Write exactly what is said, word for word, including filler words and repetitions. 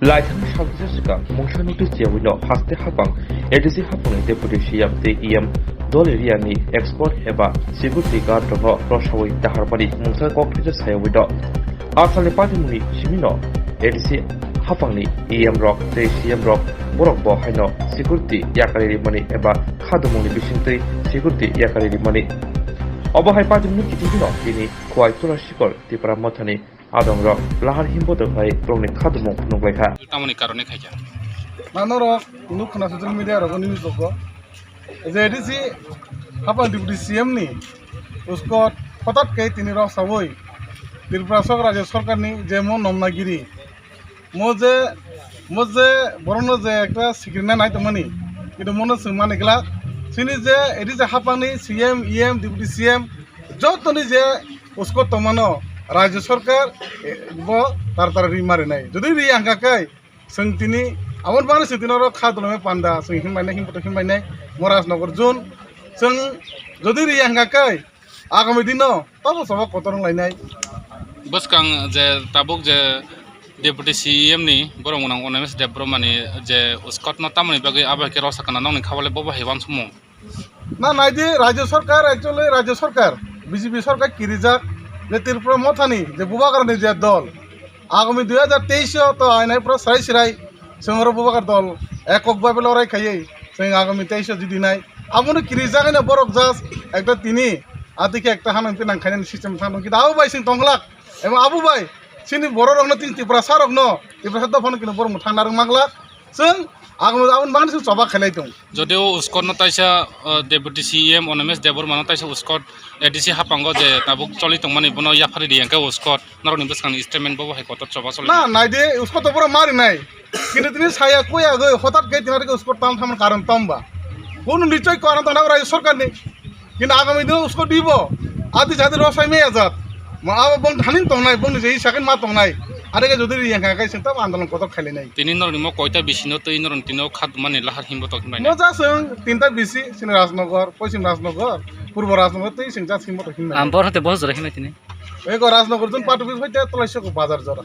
Laithani salkisa swkang mungsa notice chayawino haste haphang A D C haphangni Deputy C M tei E M dol area ni escort eba security guard rokno rwsawi daharmani mungsa kok thaisa sayawino. Asalni patimungni simino A D C haphangni E M rok tei C M rok borok bo haino security yakarwi rimani eba khadumungni bisingtwi security yakarwi rimani. Obo hai patimungni kitingino tini Khowai Tulasikor Tipra Mothani adongrok lahar himbotok khlai borokni khadumung phunuk lai kha. Tamoni karone khaikha. Manorok nuk khna social media rogo news rogo je A D C haphang Deputy C M ni escort hotat khe tini rwsawi Tripura Rajya Sarkar ni je mo nomnagiri mo je mo je borokno je ekta sikirna nai tongmani kintu mono chwng mani glak chini je A D C haphangni C M, E M, Deputy C M jotoni je escort tongmano Rajya Sarkar, eh, bo tar tar ri marinai. Jodi ri angka kai, chwng tini, aboni bagwi chwng tini oro kha dulome panda, chwng himbainai, himboto himbainai, Morajnagar zone. Chwng jodi ri angka kai, agami dino tabo sobo kotor wng lainai. Bwskang je tabuk je Deputy C E M ni borok mwnang Animesh Debbarma ni je escort no tamoni bagwi abo hai khe rwsa kana nokni kha bole bobo hai uansukmung. Na naidi Rajya Sarkar, actually Rajya Sarkar, B J P Sarkar kirijak je Tripura Mothani je Bubagrani je dol. Agami dui hajar teis o to ainai pura srai srai chwng oro Bubagra dol ekok babe lorai khaiwi chwng agami teis o jidi nai. Abono kirijak haino borok just ekta tini atikhe ekta hanang pinang khainani system thang tong. Kintu abo bai chwng tongglak. Emo abo bai chini borok rokno tini Tiprasa rokno, Tiprasa dophano kino borok no thangna rwng manglak. Chwng agam, aboni bagwi chwng choba khailai tong. Jodi o escort no taisa, uh, Deputy C E M Animesh Debbarma no taisa escort A D C haphango je tabuk choli tongmani bono yaphari di hwnkhe escort norokni bwskangni statement bobo hai kotor choba choli. Na, naidi escort to borok mari nai. Kintu tini saya kuya goi hotat khe tini escort tam thamani karon tamba. Bono nichoi karon tangna Rajya Sarkar ni. Kintu agami dino escort dibo, adi jadi rosai meya jat. Ma abo bong thaning tongnai, bong je sakin ma tongnai. Are ke jodi ri yang kai senta andolon kotor khaile nai. Tini norni mo koita bisino tei norni tino khat mani lahar himbo tok nai. Mo ja seng tinta bisi, sini Rajnagar, Poschim Rajnagar, Purbo Rajnagar tei seng ja himbo tok himnai. Am bor hate bor jora himnai tini. Ego Rajnagar jun patu bis hoite tolai seko bazar jora.